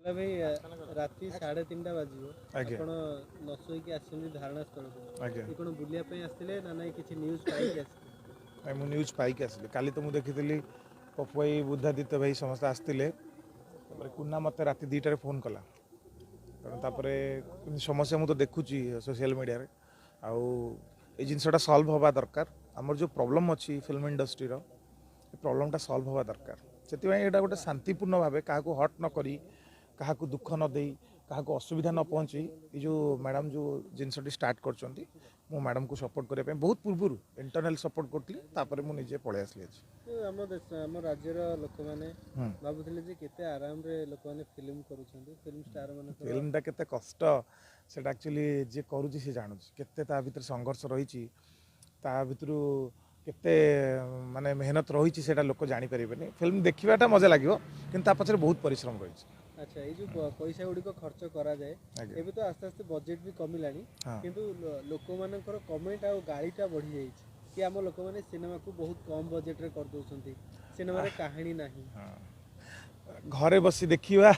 ଭାଇ, ରାତି 3:30 ବାଜିବ, ଆଜ୍ଞା। ଆପଣ ନ ଶୋଇକି ଆସିଛନ୍ତି ଧାରଣା ସ୍ଥଳକୁ। ଆଜ୍ଞା। ଏ କ'ଣ ବୁଲିବା ପାଇଁ ଆସିଥିଲେ ନା ନାଇଁ କିଛି ନ୍ୟୁଜ୍ ପାଇକି ଆସିଥିଲେ? ନାଇଁ, ମୁଁ ନ୍ୟୁଜ୍ ପାଇକି ଆସିଲି। କାଲି ତ ମୁଁ ଦେଖିଥିଲି ପପୁ ଭାଇ, ବୁଦ୍ଧାଦିତ୍ୟ ଭାଇ ସମସ୍ତେ ଆସିଥିଲେ। ତାପରେ କୁନା ମୋତେ ରାତି 2ଟାରେ ଫୋନ୍ କଲା। ତେଣୁ ତାପରେ ଏମିତି ସମସ୍ୟା ମୁଁ ତ ଦେଖୁଛି ସୋସିଆଲ ମିଡ଼ିଆରେ, ଆଉ ଏଇ ଜିନିଷଟା ସଲ୍ଭ ହେବା ଦରକାର। ଆମର ଯେଉଁ ପ୍ରୋବ୍ଲେମ୍ ଅଛି ଫିଲ୍ମ ଇଣ୍ଡଷ୍ଟ୍ରିର, ଏ ପ୍ରୋବ୍ଲେମ୍ଟା ସଲ୍ଭ ହେବା ଦରକାର। ସେଥିପାଇଁ ଏଇଟା ଗୋଟେ ଶାନ୍ତିପୂର୍ଣ୍ଣ ଭାବେ, କାହାକୁ ହର୍ଟ ନ କରି, କାହାକୁ ଦୁଃଖ ନ ଦେଇ, କାହାକୁ ଅସୁବିଧା ନ ପହଞ୍ଚେଇ ଏଇ ଯେଉଁ ମ୍ୟାଡ଼ାମ୍ ଯେଉଁ ଜିନିଷଟି ଷ୍ଟାର୍ଟ କରିଛନ୍ତି, ମୁଁ ମ୍ୟାଡ଼ାମ୍କୁ ସପୋର୍ଟ କରିବା ପାଇଁ ବହୁତ ପୂର୍ବରୁ ଇଣ୍ଟରନାଲ୍ ସପୋର୍ଟ କରୁଥିଲି। ତାପରେ ମୁଁ ନିଜେ ପଳେଇ ଆସିଲି ଆଜି। ଆମ ଦେଶ, ଆମ ରାଜ୍ୟର ଲୋକମାନେ ଭାବୁଥିଲେ ଯେ କେତେ ଆରାମରେ ଲୋକମାନେ ଫିଲ୍ମ କରୁଛନ୍ତି, ଫିଲ୍ମ ଷ୍ଟାର ମାନଙ୍କର। ଫିଲ୍ମଟା କେତେ କଷ୍ଟ, ସେଇଟା ଆକ୍ଚୁଆଲି ଯିଏ କରୁଛି ସେ ଜାଣୁଛି କେତେ ତା ଭିତରେ ସଂଘର୍ଷ ରହିଛି, ତା ଭିତରୁ କେତେ ମାନେ ମେହନତ ରହିଛି, ସେଇଟା ଲୋକ ଜାଣିପାରିବେନି। ଫିଲ୍ମ ଦେଖିବାଟା ମଜା ଲାଗିବ, କିନ୍ତୁ ତା ପଛରେ ବହୁତ ପରିଶ୍ରମ ରହିଛି। ଆଚ୍ଛା, ଏଇ ଯୋଉ ପଇସା ଗୁଡ଼ିକ ଖର୍ଚ୍ଚ କରାଯାଏ, ଆଜ୍ଞା, ଏବେ ତ ଆସ୍ତେ ଆସ୍ତେ ବଜେଟ୍ ବି କମିଲାଣି, ହଁ, କିନ୍ତୁ ଲୋକମାନଙ୍କର କମେଣ୍ଟ ଆଉ ଗାଳିଟା ବଢ଼ିଯାଇଛି କି ଆମ ଲୋକମାନେ ସିନେମାକୁ ବହୁତ କମ୍ ବଜେଟରେ କରିଦେଉଛନ୍ତି, ସିନେମାରେ କାହାଣୀ ନାହିଁ। ହଁ, ଘରେ ବସି ଦେଖିବା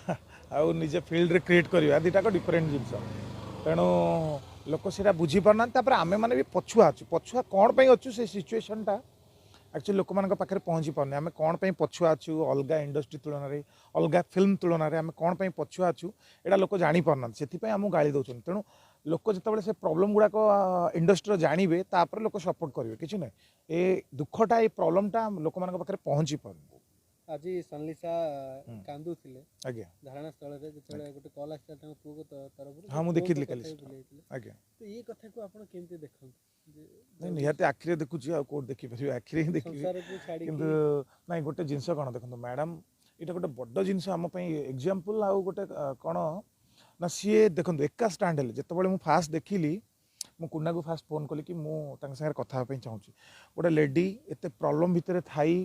ଆଉ ନିଜେ ଫିଲ୍ଡରେ କ୍ରିଏଟ୍ କରିବା ଦୁଇଟାକ ଡିଫରେଣ୍ଟ ଜିନିଷ। ତେଣୁ ଲୋକ ସେଇଟା ବୁଝିପାରୁନାହାନ୍ତି। ତାପରେ ଆମେମାନେ ବି ପଛୁଆ ଅଛୁ। ପଛୁଆ କ'ଣ ପାଇଁ ଅଛୁ, ସେ ସିଚୁଏସନ୍ଟା ଆକ୍ଚୁଆଲି ଲୋକମାନଙ୍କ ପାଖରେ ପହଞ୍ଚି ପାରୁନି। ଆମେ କ'ଣ ପାଇଁ ପଛୁଆ ଅଛୁ ଅଲଗା ଇଣ୍ଡଷ୍ଟ୍ରି ତୁଳନାରେ, ଅଲଗା ଫିଲ୍ମ ତୁଳନାରେ ଆମେ କ'ଣ ପାଇଁ ପଛୁଆ ଅଛୁ, ଏଇଟା ଲୋକ ଜାଣିପାରୁନାହାନ୍ତି। ସେଥିପାଇଁ ଆମକୁ ଗାଳି ଦେଉଛନ୍ତି। ତେଣୁ ଲୋକ ଯେତେବେଳେ ସେ ପ୍ରୋବ୍ଲେମ୍ ଗୁଡ଼ାକ ଇଣ୍ଡଷ୍ଟ୍ରିର ଜାଣିବେ, ତାପରେ ଲୋକ ସପୋର୍ଟ କରିବେ। କିଛି ନାହିଁ, ଏ ଦୁଃଖଟା, ଏ ପ୍ରୋବ୍ଲେମ୍ଟା ଲୋକମାନଙ୍କ ପାଖରେ ପହଞ୍ଚି ପାରୁନି। ଆଜି ସନଲିସା କାନ୍ଦୁଥିଲେ ଆଜ୍ଞା ଧାରଣା ସ୍ଥଳରେ, ଯେତେବେଳେ ଗୋଟେ କଲ୍ ଆସିଥିଲା ତାଙ୍କ ପୁଅଙ୍କ ତରଫରୁ। ହଁ, ମୁଁ ପୁଅଙ୍କ ଦେଖିଥିଲି କଥା କାଲି ବି ସେଟା। ଭୁଲି ଯାଇଥିଲେ। ଆଜ୍ଞା। ତ ଇଏ କଥାକୁ ଆପଣ କେମିତି ଦେଖନ୍ତି ଯେ ନାଇଁ, ନିହାତି ଆଖିରେ ଦେଖୁଛି, ଆଉ କୋଉଠି ଦେଖିପାରିବି? ଆଖିରେ ହିଁ ଦେଖିବି। ସଂସାରକୁ ଛାଡ଼ିକି। କିନ୍ତୁ ନାଇଁ, ଗୋଟେ ଜିନିଷ କ'ଣ ଦେଖନ୍ତୁ ମ୍ୟାଡ଼ାମ୍, ଏଇଟା ଗୋଟେ ବଡ଼ ଜିନିଷ ଆମ ପାଇଁ ଏକ୍ଜାମ୍ପଲ୍। ଆଉ ଗୋଟେ କ'ଣ ନା, ସିଏ ଦେଖନ୍ତୁ ଏକା ଷ୍ଟାଣ୍ଡ ହେଲେ। ଯେତେବେଳେ ମୁଁ ଫାଷ୍ଟ ଦେଖିଲି, ମୁଁ କୁନାକୁ ଫାଷ୍ଟ ଫୋନ୍ କଲି କି ମୁଁ ତାଙ୍କ ସାଙ୍ଗରେ କଥା ହେବା ପାଇଁ ଚାହୁଁଛି। ଗୋଟେ ଲେଡି ଏତେ ପ୍ରୋବ୍ଲେମ୍ ଭିତରେ ଥାଇ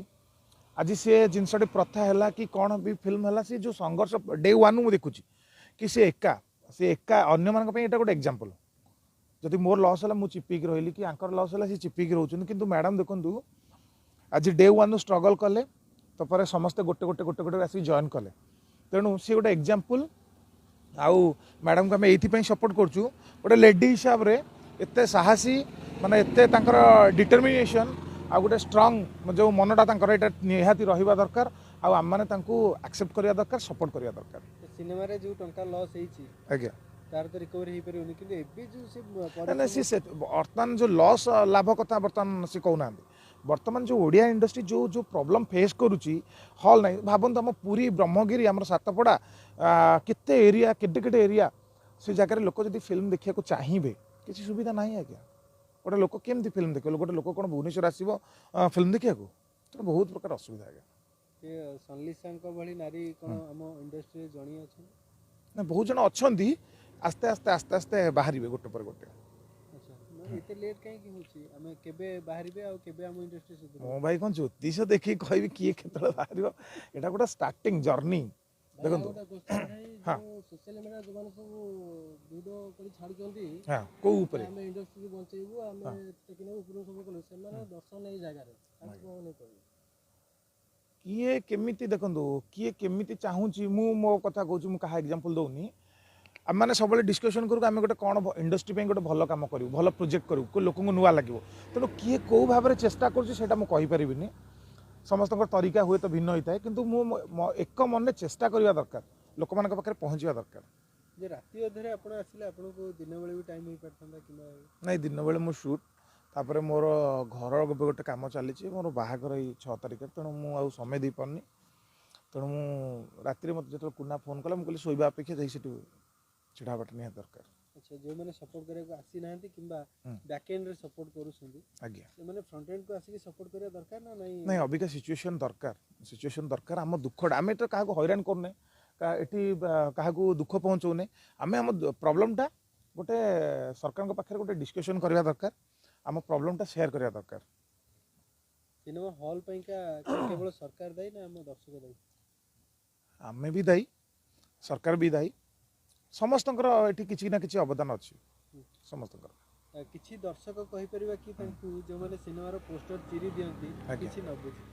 ଆଜି ସେ ଜିନିଷଟି ପ୍ରଥା ହେଲା କି କ'ଣ ବି ଫିଲ୍ମ ହେଲା, ସେ ଯେଉଁ ସଂଘର୍ଷ ଡେ ୱାନ୍ ମୁଁ ଦେଖୁଛି କି ସେ ଏକା ଅନ୍ୟମାନଙ୍କ ପାଇଁ ଏଇଟା ଗୋଟେ ଏକ୍ଜାମ୍ପଲ୍। ଯଦି ମୋର ଲସ୍ ହେଲା ମୁଁ ଚିପିକି ରହିଲି, କି ଆଙ୍କର ଲସ୍ ହେଲା ସେ ଚିପିକି ରହୁଛନ୍ତି, କିନ୍ତୁ ମ୍ୟାଡ଼ାମ୍ ଦେଖନ୍ତୁ ଆଜି ଡେ ୱାନ୍ରୁ ଷ୍ଟ୍ରଗଲ୍ କଲେ, ତାପରେ ସମସ୍ତେ ଗୋଟେ ଗୋଟେ ଗୋଟେ ଗୋଟେ ଆସିକି ଜଏନ୍ କଲେ। ତେଣୁ ସିଏ ଗୋଟେ ଏକ୍ଜାମ୍ପଲ୍। ଆଉ ମ୍ୟାଡ଼ାମ୍କୁ ଆମେ ଏଇଥିପାଇଁ ସପୋର୍ଟ କରୁଛୁ, ଗୋଟେ ଲେଡି ହିସାବରେ ଏତେ ସାହସୀ, ମାନେ ଏତେ ତାଙ୍କର ଡିଟର୍ମିନେସନ୍ ଆଉ ଗୋଟେ ଷ୍ଟ୍ରଙ୍ଗ ଯେଉଁ ମନଟା ତାଙ୍କର, ଏଇଟା ନିହାତି ରହିବା ଦରକାର। ଆଉ ଆମମାନେ ତାଙ୍କୁ ଆକ୍ସେପ୍ଟ କରିବା ଦରକାର, ସପୋର୍ଟ କରିବା ଦରକାର। ସିନେମାରେ ଯୋଉ ଟଙ୍କା ଲସ୍ ହେଇଛି, ଆଜ୍ଞା, ତାର ତ ରିକଭରି ହେଇପାରିବନି, କିନ୍ତୁ ଏବେ ଯୋଉ ସେ ନାଇଁ, ସେ ବର୍ତ୍ତମାନ ଯେଉଁ ଲସ୍ ଲାଭ କଥା ବର୍ତ୍ତମାନ ସେ କହୁନାହାନ୍ତି। ବର୍ତ୍ତମାନ ଯେଉଁ ଓଡ଼ିଆ ଇଣ୍ଡଷ୍ଟ୍ରି ଯେଉଁ ଯେଉଁ ପ୍ରୋବ୍ଲେମ୍ ଫେସ୍ କରୁଛି, ହଲ୍ ନାହିଁ। ଭାବନ୍ତୁ ଆମ ପୁରୀ, ବ୍ରହ୍ମଗିରି, ଆମର ସାତପଡ଼ା, କେତେ ଏରିଆ, କେତେ କେତେ ଏରିଆ, ସେ ଜାଗାରେ ଲୋକ ଯଦି ଫିଲ୍ମ ଦେଖିବାକୁ ଚାହିଁବେ, କିଛି ସୁବିଧା ନାହିଁ ଆଜ୍ଞା। ଗୋଟେ ଲୋକ କେମିତି ଫିଲ୍ମ ଦେଖିବ? ଗୋଟେ ଲୋକ କ'ଣ ଭୁବନେଶ୍ୱର ଆସିବ ଫିଲ୍ମ ଦେଖିବାକୁ? ତେଣୁ ବହୁତ ପ୍ରକାର ଅସୁବିଧା ଆଜ୍ଞା। ସେ ସନଲିସାଙ୍କ ଭଳି ନାରୀ କ'ଣ ଆମ ଇଣ୍ଡଷ୍ଟ୍ରିରେ ଜଣିଏ ଅଛନ୍ତି? ନା, ବହୁତ ଜଣ ଅଛନ୍ତି। ଆସ୍ତେ ଆସ୍ତେ ଆସ୍ତେ ଆସ୍ତେ ବାହାରିବେ ଗୋଟେ ପରେ ଗୋଟେ। ଆଚ୍ଛା, ମାନେ ଏତେ ଲେଟ୍ କାହିଁକି ହେଉଛି? ଆମେ କେବେ ବାହାରିବେ ଆଉ କେବେ ଆମ ଇଣ୍ଡଷ୍ଟ୍ରି ସୁଧୁରିବ? ମୁଁ ଭାଇ କ'ଣ ଜ୍ୟୋତିଷ ଦେଖିକି କହିବି କିଏ କେତେବେଳେ ବାହାରିବ? ଏଇଟା ଗୋଟେ ଷ୍ଟାର୍ଟିଂ ଜର୍ଣ୍ଣି ଦେଖନ୍ତୁ। ହଁ। ସୋସିଆଲ ମିଡ଼ିଆ ଯୋଉମାନେ ସବୁ ଭିଡ଼ିଓ କରି ଛାଡୁଛନ୍ତି, ହଁ, କୋଉ ଉପରେ? ଆମେ ଇଣ୍ଡଷ୍ଟ୍ରିକୁ ବଞ୍ଚେଇବୁ, ଆମେ ଟେକି ନେବୁ ଉପରକୁ ସବୁ କଲୁ, ସେମାନେ ଦର୍ଶନ ଏଇ ଜାଗାରେ ତାଙ୍କୁ କଣ ନେଇ କହିବେ? କିଏ କେମିତି ଦେଖନ୍ତୁ, କିଏ କେମିତି ଚାହୁଁଛି। ମୁଁ ମୋ କଥା କହୁଛି, ମୁଁ କାହା ଏକ୍ଜାମ୍ପଲ୍ ଦେଉନି। ଆମେମାନେ ସବୁବେଳେ ଡିସ୍କସନ୍ କରୁ ଆମେ ଗୋଟେ କ'ଣ ଇଣ୍ଡଷ୍ଟ୍ରି ପାଇଁ ଗୋଟେ ଭଲ କାମ କରିବୁ, ଭଲ ପ୍ରୋଜେକ୍ଟ କରିବୁ, କେଉଁ ଲୋକଙ୍କୁ ନୂଆ ଲାଗିବ। ତେଣୁ କିଏ କେଉଁ ଭାବରେ ଚେଷ୍ଟା କରୁଛି ସେଇଟା ମୁଁ କହିପାରିବିନି। ସମସ୍ତଙ୍କର ତରିକା ହୁଏତ ଭିନ୍ନ ହୋଇଥାଏ, କିନ୍ତୁ ମୁଁ ଏକ ମନରେ ଚେଷ୍ଟା କରିବା ଦରକାର, ଲୋକମାନଙ୍କ ପାଖରେ ପହଞ୍ଚିବା ଦରକାର। ଯେ ରାତି ଅଧରେ ଆପଣ ଆସିଲେ, ଆପଣଙ୍କୁ ଦିନ ବେଳେ ବି ଟାଇମ୍ ହେଇପାରିଥାନ୍ତା କିମ୍ବା? ନାଇଁ, ଦିନବେଳେ ମୁଁ ସୁଟ୍, ତାପରେ ମୋର ଘର ଏବେ ଗୋଟେ କାମ ଚାଲିଛି, ମୋର ବାହାଘର ଏଇ 6 ତାରିଖରେ। ତେଣୁ ମୁଁ ଆଉ ସମୟ ଦେଇପାରୁନି। ତେଣୁ ମୁଁ ରାତିରେ ମୋତେ ଯେତେବେଳେ କୁନା ଫୋନ୍ କଲା, ମୁଁ କହିଲି ଶୋଇବା ଅପେକ୍ଷା ଯାଇ ସେଠି ଛିଡ଼ା ହେବାଟା ନିହାତି ଦରକାର। ଆଚ୍ଛା, ଯେଉଁମାନେ ସପୋର୍ଟ କରିବାକୁ ଆସିନାହାନ୍ତି କିମ୍ବା ବ୍ୟାକ୍ ଏଣ୍ଡରେ ସପୋର୍ଟ କରୁଛନ୍ତି, ସେମାନେ ଫ୍ରଣ୍ଟ ଏଣ୍ଡକୁ ଆସିକି ସପୋର୍ଟ କରିବା ଦରକାର ନା ନାଇଁ? ନାଇଁ, ଅବିକା ସିଚୁଏସନ୍ ଦରକାର, ସିଚୁଏସନ୍ ଦରକାର। ଆମ ଦୁଃଖଟା, ଆମେ ତ କାହାକୁ ହଇରାଣ କରୁନେ, ଏଠି କାହାକୁ ଦୁଃଖ ପହଞ୍ଚଉନେ। ଆମେ ଆମ ପ୍ରୋବ୍ଲେମଟା ଗୋଟେ ସରକାରଙ୍କ ପାଖରେ ଗୋଟେ ଡିସ୍କସନ୍ କରିବା ଦରକାର, ଆମ ପ୍ରୋବ୍ଲେମଟା ସେୟାର କରିବା ଦରକାର। ସିନେମା ହଲ୍ ପାଇଁକା କଣ କେବଳ ସରକାର ଦାୟୀ ନା ଆମ ଦର୍ଶକ ଦାୟୀ? ଆମେ ବି ଦାୟୀ, ସରକାର ବି ଦାୟୀ। ସମସ୍ତଙ୍କର ଏଠି କିଛି ନା କିଛି ଅବଦାନ ଅଛି ସମସ୍ତଙ୍କର। କିଛି ଦର୍ଶକ କହିପାରିବା କି ତାଙ୍କୁ, ଯେଉଁମାନେ ସିନେମାର ପୋଷ୍ଟର ଚିରି ଦିଅନ୍ତି କିଛି ନ ବୁଝି?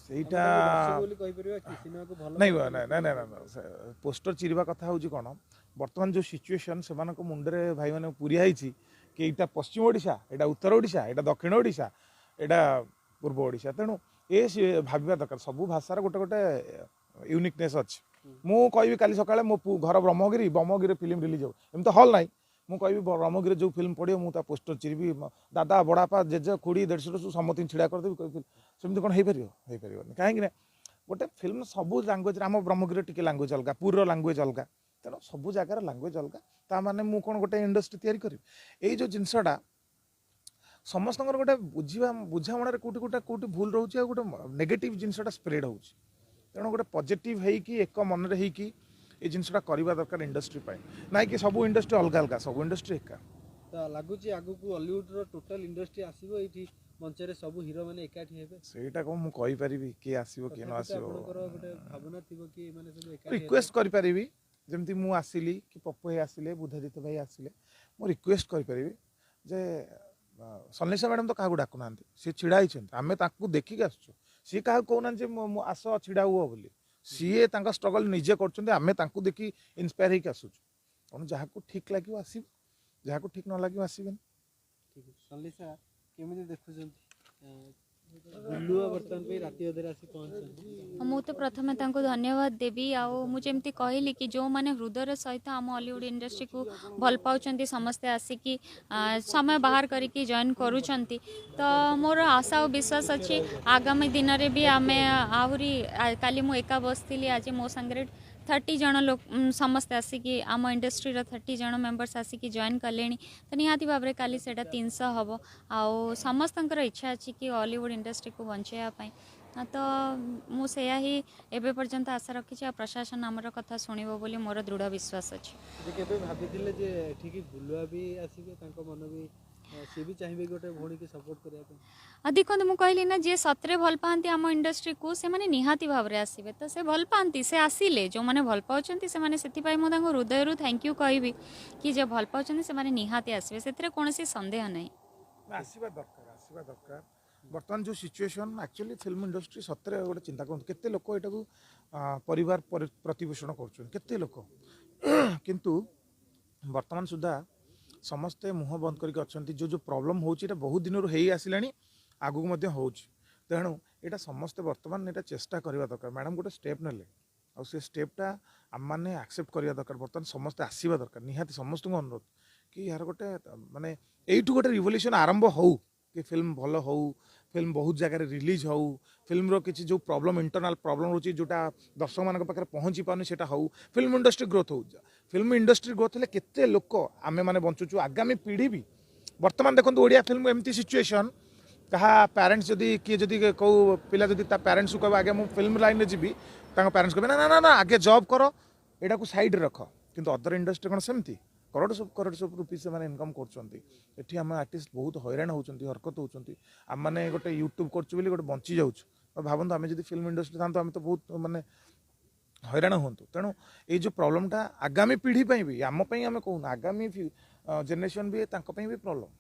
ସେଇଟା ଆମେ ତାଙ୍କୁ ଦର୍ଶକ ବୋଲି କହିପାରିବା କି ସିନେମାକୁ ଭଲ ନାଇଁ ପାଉଥିବା ନାଇଁ ନାଇଁ ନାଇଁ ନାଇଁ, ପୋଷ୍ଟର ଚିରିବା କଥା ହେଉଛି କ'ଣ, ବର୍ତ୍ତମାନ ଯେଉଁ ସିଚୁଏସନ୍ ସେମାନଙ୍କ ମୁଣ୍ଡରେ ଭାଇମାନେ ପୁରିଆ ହେଇଛି କି ଏଇଟା ପଶ୍ଚିମ ଓଡ଼ିଶା, ଏଇଟା ଉତ୍ତର ଓଡ଼ିଶା, ଏଇଟା ଦକ୍ଷିଣ ଓଡ଼ିଶା, ଏଇଟା ପୂର୍ବ ଓଡ଼ିଶା। ତେଣୁ ଏ ସିଏ ଭାବିବା ଦରକାର, ସବୁ ଭାଷାର ଗୋଟେ ଗୋଟେ ୟୁନିକନେସ୍ ଅଛି। ମୁଁ କହିବି କାଲି ସକାଳେ ମୋ ଘର ବ୍ରହ୍ମଗିରି, ବ୍ରହ୍ମଗିରିରେ ଫିଲ୍ମ ରିଲିଜ୍ ହେବ, ଏମିତି ହଲ୍ ନାହିଁ, ମୁଁ କହିବି ବ୍ରହ୍ମଗିରିରେ ଯେଉଁ ଫିଲ୍ମ ପଡ଼ିବ ମୁଁ ତା ପୋଷ୍ଟର ଚିରିବି, ଦାଦା, ବଡ଼ାପା, ଜେଜେ, ଖୁଡ଼ି, ଦେଢ଼ଶୁର ସବୁ ସମସ୍ତଙ୍କୁ ଛିଡ଼ା କରିଦେବି, କହିବି ସେମିତି କ'ଣ ହେଇପାରିବ? ହେଇପାରିବନି। କାହିଁକି ନା ଗୋଟେ ଫିଲ୍ମ ସବୁ ଲାଙ୍ଗୁଏଜରେ, ଆମ ବ୍ରହ୍ମଗିରିର ଟିକେ ଲାଙ୍ଗୁଏଜ ଅଲଗା, ପୁରୀର ଲାଙ୍ଗୁଏଜ ଅଲଗା, ତେଣୁ ସବୁ ଜାଗାର ଲାଙ୍ଗୁଏଜ ଅଲଗା। ତା ମାନେ ମୁଁ କ'ଣ ଗୋଟେ ଇଣ୍ଡଷ୍ଟ୍ରି ତିଆରି କରିବି? ଏଇ ଯେଉଁ ଜିନିଷଟା ସମସ୍ତଙ୍କର ଗୋଟେ ବୁଝାମଣାରେ କେଉଁଠି ଗୋଟେ କେଉଁଠି ଭୁଲ ରହୁଛି, ଆଉ ଗୋଟେ ନେଗେଟିଭ୍ ଜିନିଷଟା ସ୍ପ୍ରେଡ୍ ହେଉଛି। ତେଣୁ ଗୋଟେ ପଜିଟିଭ୍ ହେଇକି ଏକ ମନରେ ହେଇକି ଏଇ ଜିନିଷଟା କରିବା ଦରକାର ଇଣ୍ଡଷ୍ଟ୍ରି ପାଇଁ, ନାଇଁ କି ସବୁ ଇଣ୍ଡଷ୍ଟ୍ରି ଅଲଗା ଅଲଗା, ସବୁ ଇଣ୍ଡଷ୍ଟ୍ରି ଏକା। ତ ଲାଗୁଛି ଆଗକୁ ଅଲିଉଡର ଟୋଟାଲ ଇଣ୍ଡଷ୍ଟ୍ରି ଆସିବ ଏଇଠି ମଞ୍ଚରେ, ସବୁ ହିରୋ ମାନେ ଏକାଠି ହେବେ? ସେଇଟା କ'ଣ ମୁଁ କହିପାରିବି କିଏ ଆସିବ କିଏ ନ ତଥାପି ତ ଆସିବ। ଆପଣଙ୍କର ଗୋଟେ ଭାବନା ଥିବ କି ଏମାନେ ସବୁ ଏକାଠି ହେଲେ। ରିକ୍ୱେଷ୍ଟ କରିପାରିବି, ଯେମିତି ମୁଁ ଆସିଲି କି ପପୁ ଭାଇ ଆସିଲେ, ବୁଦ୍ଧାଦିତ୍ୟ ଭାଇ ଆସିଲେ, ମୁଁ ରିକ୍ୱେଷ୍ଟ କରିପାରିବି ଯେ ସନ୍ନିସା ମ୍ୟାଡ଼ାମ୍ ତ କାହାକୁ ଡାକୁନାହାନ୍ତି, ସିଏ ଛିଡ଼ା ହେଇଛନ୍ତି, ଆମେ ତାଙ୍କୁ ଦେଖିକି ଆସୁଛୁ। ସିଏ କାହାକୁ କହୁନାହାନ୍ତି ଯେ ମୁଁ ଆସ ଛିଡ଼ା ହୁଅ ବୋଲି, ସିଏ ତାଙ୍କ ଷ୍ଟ୍ରଗଲ୍ ନିଜେ କରୁଛନ୍ତି, ଆମେ ତାଙ୍କୁ ଦେଖି ଇନ୍ସପାୟାର ହେଇକି ଆସୁଛୁ। ତେଣୁ ଯାହାକୁ ଠିକ୍ ଲାଗିବ ଆସିବ, ଯାହାକୁ ଠିକ୍ ନ ଲାଗିବ ଆସିବେନି। ଠିକ୍ ଅଛି। ସନ୍ଲିସା, କେମିତି ଦେଖୁଛନ୍ତି ବୁଲୁଆ ବର୍ତ୍ତମାନ ପାଇଁ ରାତି ଅଧରେ ଆସି ପହଞ୍ଚୁଛନ୍ତି? ମୁଁ ତ ପ୍ରଥମେ ତାଙ୍କୁ ଧନ୍ୟବାଦ ଦେବି। ଆଉ ମୁଁ ଯେମିତି କହିଲି କି ଯେଉଁମାନେ ହୃଦୟର ସହିତ ଆମ ଅଲିଉଡ଼ ଇଣ୍ଡଷ୍ଟ୍ରିକୁ ଭଲ ପାଉଛନ୍ତି, ସମସ୍ତେ ଆସିକି ସମୟ ବାହାର କରିକି ଜଏନ୍ କରୁଛନ୍ତି। ତ ମୋର ଆଶା ଓ ବିଶ୍ୱାସ ଅଛି ଆଗାମୀ ଦିନରେ ବି ଆମେ ଆହୁରି, କାଲି ମୁଁ ଏକା ବସିଥିଲି, ଆଜି ମୋ ସାଙ୍ଗରେ 30 ଜଣ ଲୋକ, ସମସ୍ତେ ଆସିକି ଆମ ଇଣ୍ଡଷ୍ଟ୍ରିର 30 ଜଣ ମେମ୍ବର୍ସ ଆସିକି ଜଏନ୍ କଲେଣି। ତ ନିହାତି ଭାବରେ କାଲି ସେଇଟା 300 ହେବ। ଆଉ ସମସ୍ତଙ୍କର ଇଚ୍ଛା ଅଛି କି ଅଲିଉଡ଼ ଇଣ୍ଡଷ୍ଟ୍ରିକୁ ବଞ୍ଚେଇବା ପାଇଁ। ତ ମୁଁ ସେଇଆ ହିଁ ଏବେ ପର୍ଯ୍ୟନ୍ତ ଆଶା ରଖିଛି, ଆଉ ପ୍ରଶାସନ ଆମର କଥା ଶୁଣିବ ବୋଲି ମୋର ଦୃଢ଼ ବିଶ୍ୱାସ ଅଛି। ଯେ କେବେ ଭାବିଥିଲେ ଯେ ଏଠିକି ବୁଲୁଆ ବି ଆସିବେ, ତାଙ୍କ ମନ ବି ସିଏ ବି ଚାହିଁବେ ଗୋଟେ ଭଉଣୀକି ସପୋର୍ଟ କରିବା ପାଇଁ? ଆଉ ଦେଖନ୍ତୁ, ମୁଁ କହିଲି ନା, ଯିଏ ସତରେ ଭଲ ପାଆନ୍ତି ଆମ ଇଣ୍ଡଷ୍ଟ୍ରିକୁ ସେମାନେ ନିହାତି ଭାବରେ ଆସିବେ। ତ ସେ ଭଲ ପାଆନ୍ତି, ସେ ଆସିଲେ। ଯେଉଁମାନେ ଭଲ ପାଉଛନ୍ତି ସେମାନେ, ସେଥିପାଇଁ ମୁଁ ତାଙ୍କୁ ହୃଦୟରୁ thank you କହିବି କି ଯିଏ ଭଲ ପାଉଛନ୍ତି ସେମାନେ ନିହାତି ଆସିବେ, ସେଥିରେ କୌଣସି ସନ୍ଦେହ ନାହିଁ। ଆସିବା ଦରକାର, ଆସିବା ଦରକାର। ବର୍ତ୍ତମାନ ଯେଉଁ ସିଚୁଏସନ୍ ଆକ୍ଚୁଆଲି ଫିଲ୍ମ ଇଣ୍ଡଷ୍ଟ୍ରି ସତରେ ଗୋଟେ ଚିନ୍ତା କରନ୍ତୁ, କେତେ ଲୋକ ଏଟାକୁ ପରିବାର ପ୍ରତିପୋଷଣ କରୁଛନ୍ତି, କେତେ ଲୋକ। କିନ୍ତୁ ବର୍ତ୍ତମାନ ସୁଦ୍ଧା ସମସ୍ତେ ମୁହଁ ବନ୍ଦ କରିକି ଅଛନ୍ତି। ଯେଉଁ ଯେଉଁ ପ୍ରୋବ୍ଲେମ୍ ହେଉଛି ଏଇଟା ବହୁତ ଦିନରୁ ହେଇ ଆସିଲାଣି, ଆଗକୁ ମଧ୍ୟ ହେଉଛି। ତେଣୁ ଏଇଟା ସମସ୍ତେ ବର୍ତ୍ତମାନ ଏଇଟା ଚେଷ୍ଟା କରିବା ଦରକାର। ମ୍ୟାଡ଼ାମ୍ ଗୋଟେ ଷ୍ଟେପ୍ ନେଲେ, ଆଉ ସେ ଷ୍ଟେପ୍ଟା ଆମମାନେ ଆକ୍ସେପ୍ଟ କରିବା ଦରକାର। ବର୍ତ୍ତମାନ ସମସ୍ତେ ଆସିବା ଦରକାର, ନିହାତି ସମସ୍ତଙ୍କୁ ଅନୁରୋଧ କି ଏହାର ଗୋଟେ ମାନେ ଏଇଠୁ ଗୋଟେ ରିଭଲ୍ୟୁସନ୍ ଆରମ୍ଭ ହଉ, କି ଫିଲ୍ମ ଭଲ ହଉ, ଫିଲ୍ମ ବହୁତ ଜାଗାରେ ରିଲିଜ୍ ହଉ, ଫିଲ୍ମର କିଛି ଯେଉଁ ପ୍ରୋବ୍ଲେମ୍ ଇଣ୍ଟରନାଲ୍ ପ୍ରୋବ୍ଲେମ୍ ରହୁଛି ଯେଉଁଟା ଦର୍ଶକମାନଙ୍କ ପାଖରେ ପହଞ୍ଚି ପାରୁନି ସେଇଟା ହଉ, ଫିଲ୍ମ ଇଣ୍ଡଷ୍ଟ୍ରି ଗ୍ରୋଥ୍ ହଉ। ଫିଲ୍ମ ଇଣ୍ଡଷ୍ଟ୍ରି ଗ୍ରୋଥ୍ ହେଲେ କେତେ ଲୋକ ଆମେମାନେ ବଞ୍ଚୁଛୁ, ଆଗାମୀ ପିଢ଼ି ବି। ବର୍ତ୍ତମାନ ଦେଖନ୍ତୁ ଓଡ଼ିଆ ଫିଲ୍ମ ଏମିତି ସିଚୁଏସନ୍, କାହା ପ୍ୟାରେଣ୍ଟସ୍ ଯଦି କିଏ ଯଦି କେଉଁ ପିଲା ଯଦି ତା ପ୍ୟାରେଣ୍ଟସ୍କୁ କହିବ ଆଗେ ମୁଁ ଫିଲ୍ମ ଲାଇନ୍ରେ ଯିବି, ତାଙ୍କ ପ୍ୟାରେଣ୍ଟସ୍ କହିବେ ନା ନା ନା ନା, ଆଗେ ଜବ୍ କର, ଏଇଟାକୁ ସାଇଡ଼୍ରେ ରଖ। କିନ୍ତୁ ଅଦର ଇଣ୍ଡଷ୍ଟ୍ରି କ'ଣ ସେମିତି? କରୋଡ଼ ସବୁ କରୋଡ଼ ସବୁ ରୁପିସ୍ ସେମାନେ ଇନକମ୍ କରୁଛନ୍ତି। ଏଠି ଆମ ଆର୍ଟିଷ୍ଟ ବହୁତ ହଇରାଣ ହେଉଛନ୍ତି, ହରକତ ହେଉଛନ୍ତି। ଆମମାନେ ଗୋଟେ ୟୁଟ୍ୟୁବ୍ କରୁଛୁ ବୋଲି ଗୋଟେ ବଞ୍ଚି ଯାଉଛୁ। ଆଉ ଭାବନ୍ତୁ ଆମେ ଯଦି ଫିଲ୍ମ ଇଣ୍ଡଷ୍ଟ୍ରି ଥାନ୍ତୁ, ଆମେ ତ ବହୁତ ମାନେ ହଇରାଣ ହୁଅନ୍ତୁ। ତେଣୁ ଏଇ ଯେଉଁ ପ୍ରୋବ୍ଲେମ୍ଟା ଆଗାମୀ ପିଢ଼ି ପାଇଁ ବି, ଆମ ପାଇଁ ଆମେ କହୁନୁ, ଆଗାମୀ ଜେନେରେସନ୍ ବି ତାଙ୍କ ପାଇଁ ବି ପ୍ରୋବ୍ଲେମ୍।